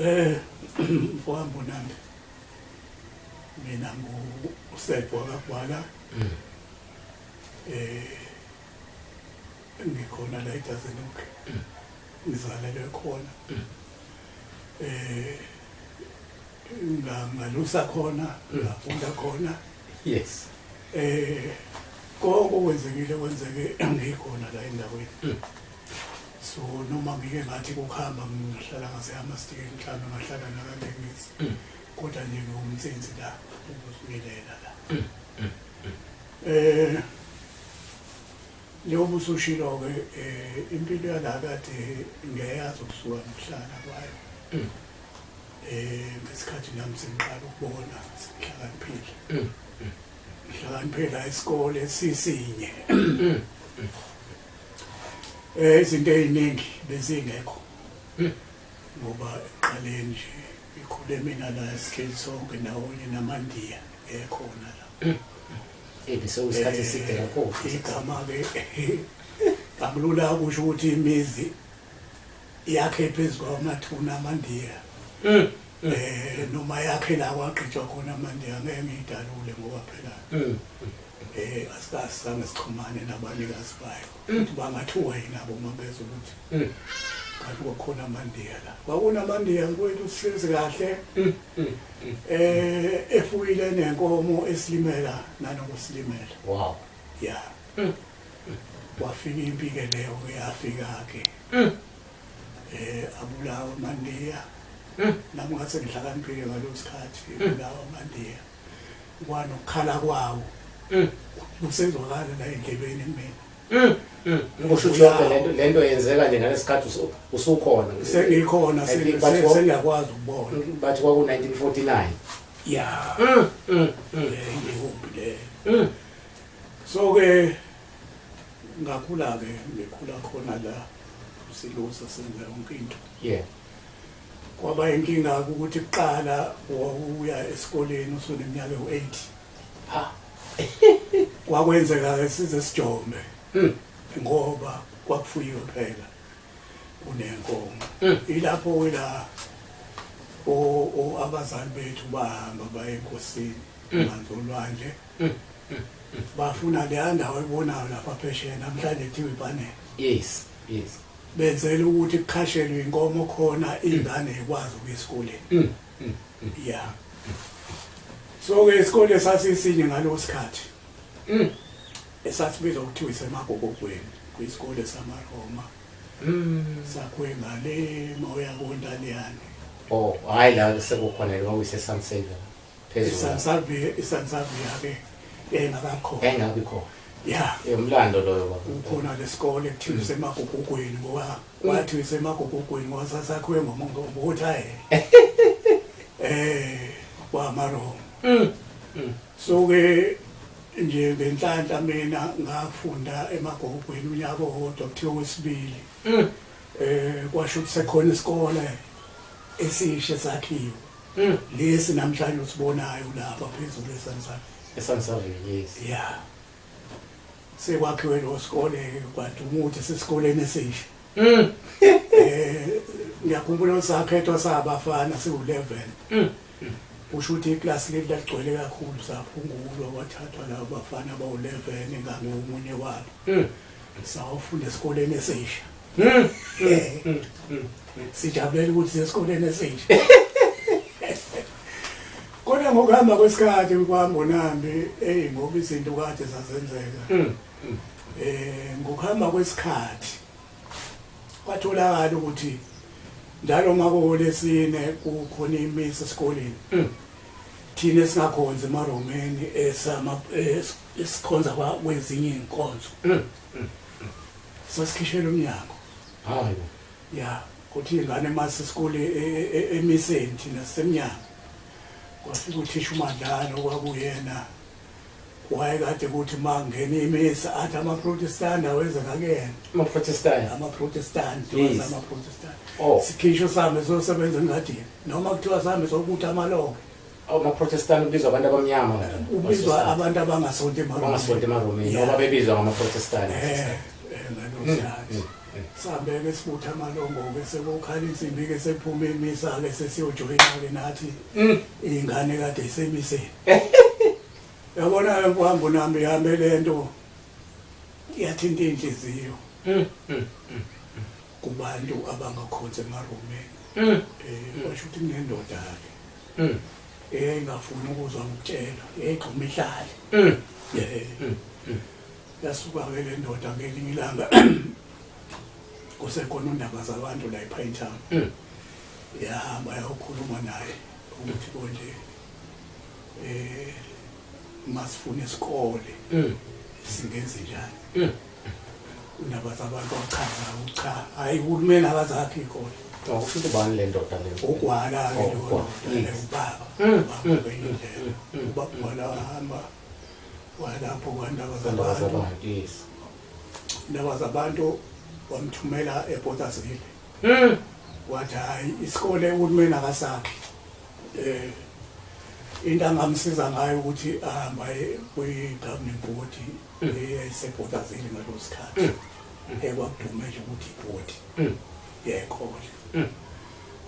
Mfowami Bonambi, mina nguSepho kaGwala. Ngikhona la eDazenhoek. Ngizalelwe khona. Ngalusa khona, ngafunda khona. Konke okwenzekile kwenzeke ngikhona la endaweni. So noma ngike ngathi kuhamba ngihlala ngase-Hammarsdale, mhlawumbe ngahlala nakalengisi, kodwa nje ngiwumtsinsi la, ukuzimilela la. Njengoba usushilo-ke, impilo yala kade ngiyayazi ukusuka nokuhlala kwayo. Ngesikhathi nami sengiqala ukubona sengihlakaniphile. Ngihlakaniphela isikole sisinye. Izinto ey'ningi bezingekho ngoba ekuqaleni nje ngikhule mina la sihleli sonke ndawonye namaNdiya ekhona la. Sekuyisikhathi eside kakhulu. Igama-ke akulula ukusho ukuthi imizi yakhe phezu kwamathuna amaNdiya. Noma yakhe la kwagqitshwa khona amaNdiya, ngeke ngiyidalule ngoba phela asikaze sixhumane nabanikazi bayo. Ukuthi bangathuka yini nabo uma bezwa ukuthi kanti kwakhona amaNdiya la. KwakunamaNdiya mfowethu, sihlezi kahle. Efuyile nenkomo esilimela nanokusilimela. Yeah. Wafika impi ke leyo ke, yafika ke. Abulawa amaNdiya. Nami ngase ngihlakaniphile ngaleso sikhathi, abulawa amaNdiya. Kwanokukhala kwawo. Kusezwakala la endlebeni kumina. Kusho ukuthi yonke lento yenzeka nje ngalesikhathi usukhona. Sengikhona, sengiyakwazi ukubona. Bathi kwaku 1949. Yeah. Ihumbi leyo. So ke ngakhula ke, ngikhula khona la silusa senza yonke into. Kwaba inkinga ukuthi kuqala wawuya esikoleni usuneminyaka ewu-8. Ha. Kwakwenzeka ke size sijombe. Ngoba kwakufuyiwe phela kunenkomo. Ilapho ke la o abazali bethu bahamba baye enkosini manzi olwandle. Bafuna leya ndawo ebonayo lapha phesheya namhlanje kuthiwa iPanel. Yes. Benzela ukuthi kukhashelwe inkomo khona ingane ikwazi ukuya esikoleni. Yeah. So ke isikole sasisinye ngalo sikhathi. Esasibizwa kuthiwa iseMagogogweni, kuyisikole samaRoma. Sakhiwe ngale mawuya koNtaliyane. Oh, hayi la sekukhona lo kwakuyise San Saviour. Phezulu. San Saviour, iSan Saviour ke engakakhona. Engabi khona. Yeah. Umlando loyo baba. Kukhona lesikole kuthiwa iseMagogogweni ngoba kwathiwa iseMagogogweni ngoba sasakhiwe ngokuthi hayi. KwamaRoma. So ke nje ngenhlanhla mina ngafunda eMagogogweni unyaka owodwa kuthiwa wesibili. Kwasho ukuthi sekhona isikole esishe sakhiwe. Lesi namhlanje usibonayo lapha phezulu eSan Saviour. ESan Saviour, yes. Yeah. Sekwakhiwe lo sikole kwaduma ukuthi sesikoleni esisha. Ngiyakhumbula sakhethwa sabafana siwu-11. Kusho ukuthi iklasi leli laligcwele kakhulu, saphungulwa kwathathwa labo bafana abawu-11 ngangomunye wabo. Sawufunda esikoleni esisha. Sijabulela ukuthi sesikoleni esisha. Kodwa ngokuhamba kwesikhathi kwaNgonambi, hey, ngoba izinto kade zazenzeka. Ngokuhamba kwesikhathi kwatholakala ukuthi njalo uma kuwolesine kukhona imisa esikoleni. Thina esingakhonzi emaRomeni, esikhonza kwezinye izinkonzo. Sasikhishela umnyango. Hayibo. Ya, kuthi ingane mase isikole emiseni thina sisemnyango. Kwafika uthisha uMadlalo kwakuyena wayekade kuthi mangena imisa athi amaProtestant aweze ngakuyena. AmaProtestant. AmaProtestant, Yes. amaProtestant. Oh. Sikhishwe sihambe siyosebenza engadini noma kuthiwa sihambe siyobutha amalonge. AmaProtestant ubizwa abantu abamnyama. Ubizwa abantu abangasonti emaRomeni. Abangasonti emaRomeni Yeah. noma bebizwa ngamaProtestant. Ngalosikhathi sihambeke sibutha amalongo-ke, sekukhala insimbi-ke, sekuphuma imisa-ke, sesiyojoyina-ke nathi iy'ngane kade isemiseni. Yabona-ke uhambo nami ihambe le nto iyathinta iy'nhliziyo kubantu abangakhonzi emarumeni. Kwasho ukuthi kunendoda-ke eyayingafuni ukuzwa ngokutshela, yayigxuma ihlale. Yasuka-ke le ndoda ngelinye ilanga kusekhona undaba zabantu la ePinetown. Yahamba yayokhuluma naye ukuthi konje masifuna isikole singenze njani. Undaba zabantu wachaza ukuthi cha, hayi, uhulumeni akazakhi iy'kole. Oh, kusho ukuthi ubani le ndoda le? Ugwala-ke. Oh, lo uGwala. ndoda le, ubaba. Ubaba ngenye indlela. Ubaba uGwala wahamba walapho kwandaba Indaba zabantu. zabantu, yes. Indaba zabantu wamthumela eBothaville. Wathi hayi, isikole uhulumeni akasakhi. Into angamsiza ngayo ukuthi ahambe aye kwi-governing board eyayiseBothaville ngalo sikhathi. Ekwakudume nje ukuthi ibhodi yekole.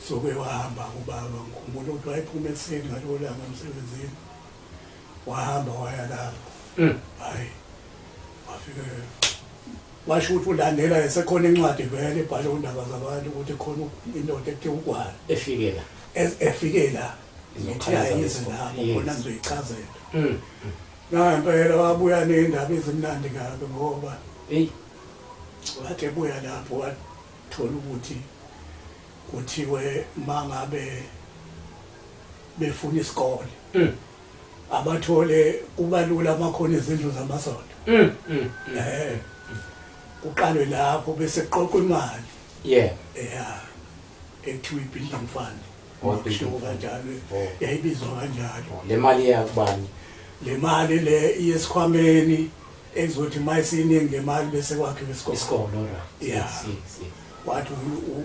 So ke wahamba ubaba, ngikhumbula ukuthi wayephuma ekuseni ngalolo langa emsebenzini. Wahamba waya lapho. Hayi, wafike washo ukuthi ulandela esekhona incwadi vele ebhalwe undaba zabantu ukuthi khona indoda ekuthiwa uGwala Efike la. Efike la ngithi Izokhala ayize isikole. lapho khona ngizoyichazela. Nangempela wabuya ney'ndaba ezimnandi kabi ngoba wathi ebuya lapho wathola ukuthi kuthiwe mangabe befuna isikole abathole kubalula amakhona izindlu zamasonto. Kuqalwe lapho bese kuqoqwa imali. Yeah, ekuthiwa i-building fund. Oh, building Kushiwo fund. kanjalo. Oh. Yayibizwa kanjalo. Oh, le mali iyakubani? Le mali le iye esikhwameni ekuzothi uma isiningi le mali bese kwakhiwa isikole. Isikole, all right. Yeah. Yes. Wathi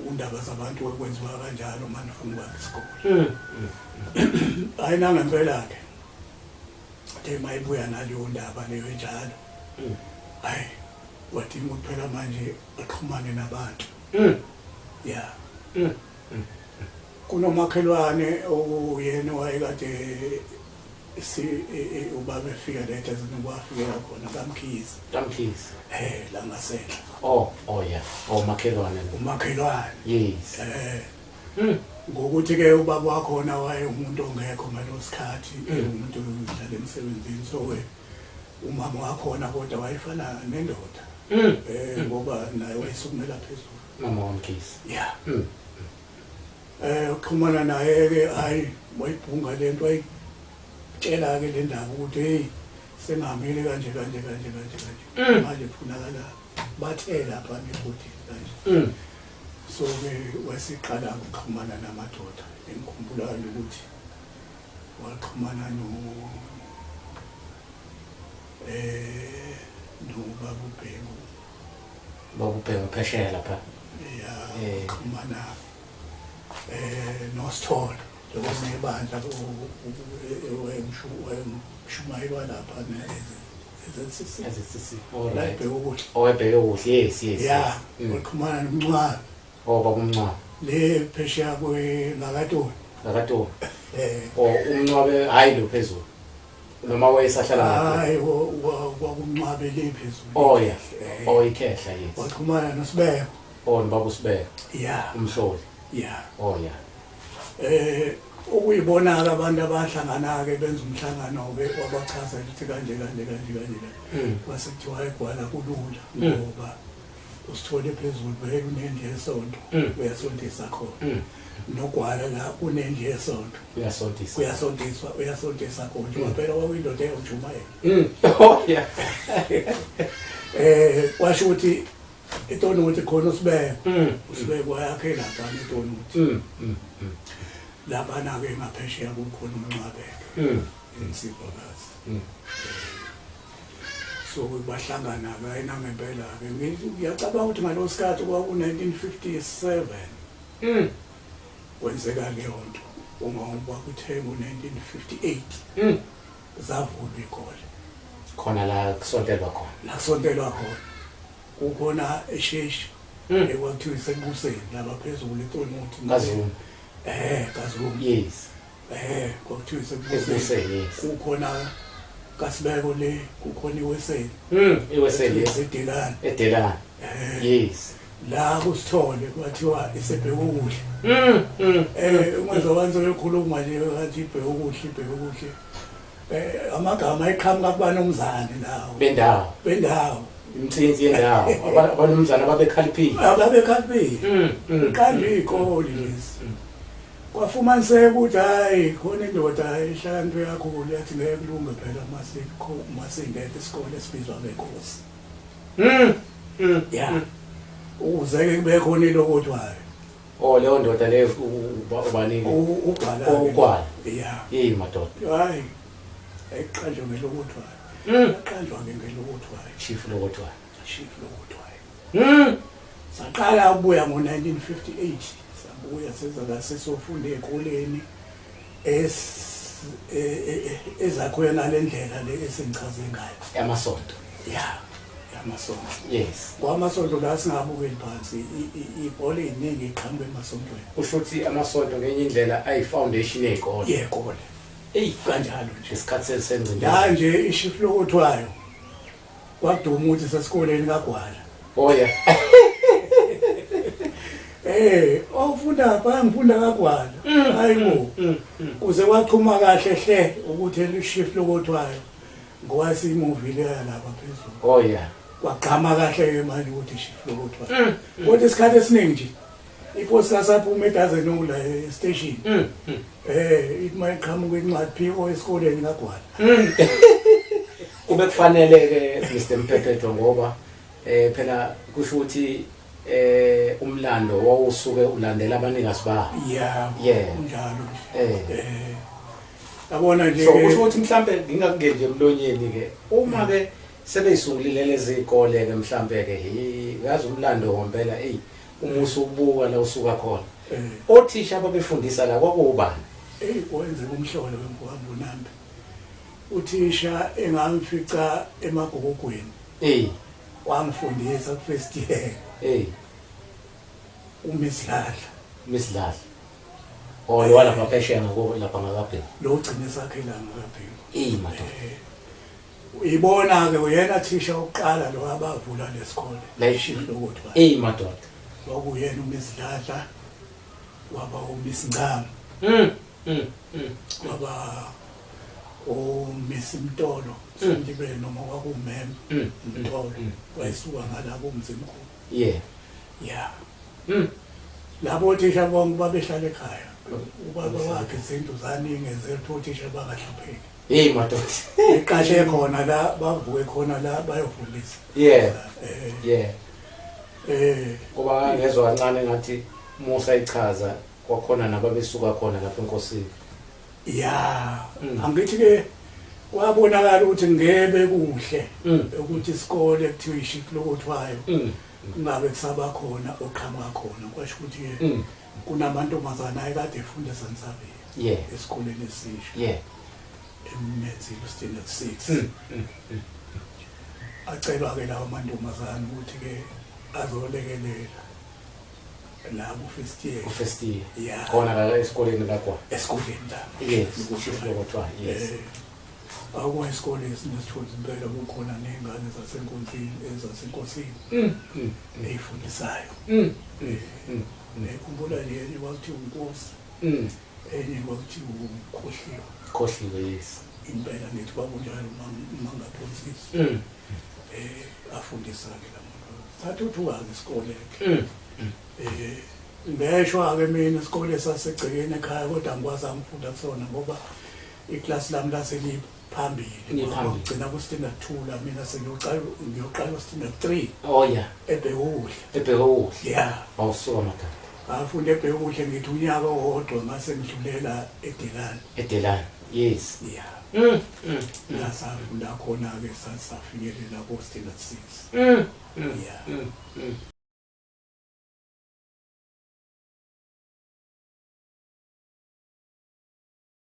undaba zabantu kwenziwa kanjalo uma nifuna ukwakha isikole. Hayi, nangempela-ke athe uma ibuya naleyo ndaba leyo enjalo, hayi, wadinga ukuthi phela manje axhumane nabantu. Ya, kunomakhelwane okuyena owayekade si ubaba efika letha zinokuwafikela khona kaMkhize. KaMkhize. La ngasenhla. Oh yeah. Oh, makhelwane. Umakhelwane. Yes. Ngokuthi ke ubaba wakhona waye umuntu ongekho ngalo sikhathi, umuntu odlala emsebenzini, so ke umama wakhona kodwa wayefana nendoda. Ngoba naye wayesukumela phezulu. Mama waMkhize. Yeah. Uxhumana naye ke, hayi, wayibhunga lento, wayitshela ke le ndaba ukuthi hey, sengihambile kanje kanje kanje kanje kanje. Manje kufunakala bathe lapha nebhodi kanje. So ke wasiqala ukuxhumana namadoda. Engikhumbulayo ukuthi waxhumana nobaba uBhengu. Baba uBhengu phesheya lapha. Ya, xhumana noSithole njengoba wayemshumayelwa lapha ne-ZCC. ZCC. All La right. ebheke okuhle. Oh, ebheke okuhle. Yes. Ya, yes. Waxhumana nomncwabe. Oh, baba umncwabe. Le phesheya kweNgakatoni. Ngakatoni. Oh, umncwabe hayi lo phezulu. Noma wayesahlala ngapha. Hayi, kwakumncwabe le phezulu. Oh yeah. Oh, ikhehla, yes. Waxhumana noSibeko. Oh, nobaba uSibeko. Ya. Umhloli. Ya. Oh yeah. Ukuyibona ke abantu abahlangana ke benza umhlangano ke, wabachazela ukuthi kanje kanje kanje kanje. Kwase kuthiwa egwala kulula ngoba usithole phezulu vele unendlu yesonto, uyasontisa khona. Nogwala la unendlu yesonto. Uyasontisa. Kuyasontiswa, uyasontisa khona njengoba phela kwakuyindoda eyawujumayela. Oh yeah. Kwasho ukuthi eTonuti khona uSibeko. uSibeko wayakhe lapha eTonuti. Lapha ke ngaphesheya kukhona umncwabeke. Insiphokazi. So bahlangana ke nangempela ke ngiyacabanga ukuthi ngalo sikhathi kwaku 1957. Kwenzeka leyo nto. Ungoba kuthe ngo-1958 zavulwa ikole. Khona la kusontelwa khona. La kusontelwa khona. Kukhona esheshi ekwakuthiwa isekubuseni lapha phezulu eTonuthi. KaZuma. KaZuma. Yes. Kwakuthiwa isekubuseni. Yes. Kukhona kaSibeko le, kukhona iWeseli. IWeseli. Yes. Edelani. Edelani. Yes. La kusithole kwathiwa isebheke ukuhle. Ungezwa abantu bekhuluma nje bathi ibheke ukuhle, ibheke ukuhle. Amagama ayiqhamuka kubanomzane lawo. Bendawo. Bendawo. Imthinsi yendawo. Abanomzane ababekhaliphile. Ababekhaliphile. Qanja izikole lezi. Kwafumaniseka ukuthi hayi khona indoda ehlakaniphe kakhulu yathi ngeke kulunge phela masingekho isikole esibizwa ngenkosi. Ya. Ukuze ke kube khona ilokothwayo. Oh, leyo ndoda leyo ubanike. Ugwala. Ugwala. Ya. Yey madoda. Hayi. Ayiqanjwe ngelokothwayo. Aqanjwa ke ngelokothwayo. Chief Lokothwayo. Chief Lokothwayo. Saqala ukubuya ngo-1958, sabuya seza la sesofunda ey'koleni ezakhiwe ngale ndlela le esengichaze ngayo. Yamasonto. Ya, yamasonto. Yes. Kwamasonto la singabukeli phansi, ibhola ey'ningi iqhamuka emasontweni. Kusho ukuthi amasonto ngenye indlela ayi-foundation yey'kole. Yey'kole. Eyi. Kanjalo nje. Ngesikhathi sengcindezi. La nje ishifu lokuthwayo kwaduma ukuthi sesikoleni kaGwala. Oh yeah. Ofunda bangifunda kaGwala. Hayibo. Kuze kwachuma kahle hle ukuthi lishift lokuthwayo ngoba siyimovie leya lapha phezulu. Oh yeah. Kwagqama kahle ke manje ukuthi shift lokuthwayo. Kodwa isikhathi esiningi nje iposi lasaphuma edozen la station. Ithi mayiqhamuka incwadi phiko esikoleni kaGwala. Kube kufanele ke Mr Mphephetho ngoba phela kusho ukuthi umlando wawusuke ulandela abanikazi bawo. Yeah. Yeah. Kunjalo. Yabona nje so kusho ukuthi mhlambe ngingakungeni nje emlonyeni ke uma ke sebeyisungulile lezi zikole ke mhlambe ke uyazi umlando wompela ey uma usubuka la usuka khona. Othisha ababefundisa la kwakubani? Kwenzeka umhlolo wemfowabo Nambi. Uthisha engamfica emagugugweni. Wangifundisa ku first year. uMiss Dladla. Miss Dladla. Oh, lo walapha phesheya ngako lapha ngakabheki. Lo ugcine sakhe la ngakabheki. Madoda. Ibona ke uyena thisha oqala lo abavula lesikole. La ishift lokuthi. Madoda. Kwakuyena uMiss Dladla waba uMiss Ncama. Waba uMiss Mtolo, sengibele noma kwakuMem Mtolo, wayisuka ngala kumzimkhulu. Yeah. Yeah. Labo othisha bonke babehlala ekhaya. Ubaba wakhe izindlu zaningi zethu othisha bangahlupheki. Hey madoda. Eqashe khona la bavuke khona la bayofundisa. Yeah. Yeah. Ngoba ngezwe kancane ngathi Musa ichaza kwakhona nababesuka khona lapha enkosini. Ya, angithi ke kwabonakala ukuthi ngebe kuhle ukuthi isikole kuthiwa ishift lokuthwayo kungabe kusaba khona oqhamuka khona, kwasho ukuthi ke kunamantombazana ayekade efunda eSansabeni esikoleni esisha eMenzile standard 6. Acelwa ke lawo mantombazana ukuthi ke azolekelela labo first year. First year. Yeah. Khona la esikoleni lakwa. Esikoleni la. Yes, ushift lokuthwayo. Yes. Akwa isikole esinesithunzi impela, kukhona nezingane zasenkonzini ezasenkosini. Ezifundisayo. Ngikhumbula nje enye kwakuthiwa uNkosi. Enye kwakuthiwa uKhohliwe. Khohliwe, yes. Impela ngithi kwakunjalo uma ngaphonsisi. Afundisa ke la muntu. Sathuthuka-ke isikole ke. Ngeshwa-ke mina isikole sasegcekeni ekhaya, kodwa angikwazanga ukufunda kusona ngoba iklasi lami laseliphambili. Ngigcina ku-standard 2 la mina sengiyoqala ku-standard 3. Oh yeah. EBhekuhle. EBhekuhle. Yeah. Awusuka madoda. Ngafunda eBhekuhle ngithi unyaka owodwa ngase ngidlulela eDelani. eDelani. Yes. Yeah. La safunda khona-ke safinyelela ku-standard 6. Yeah.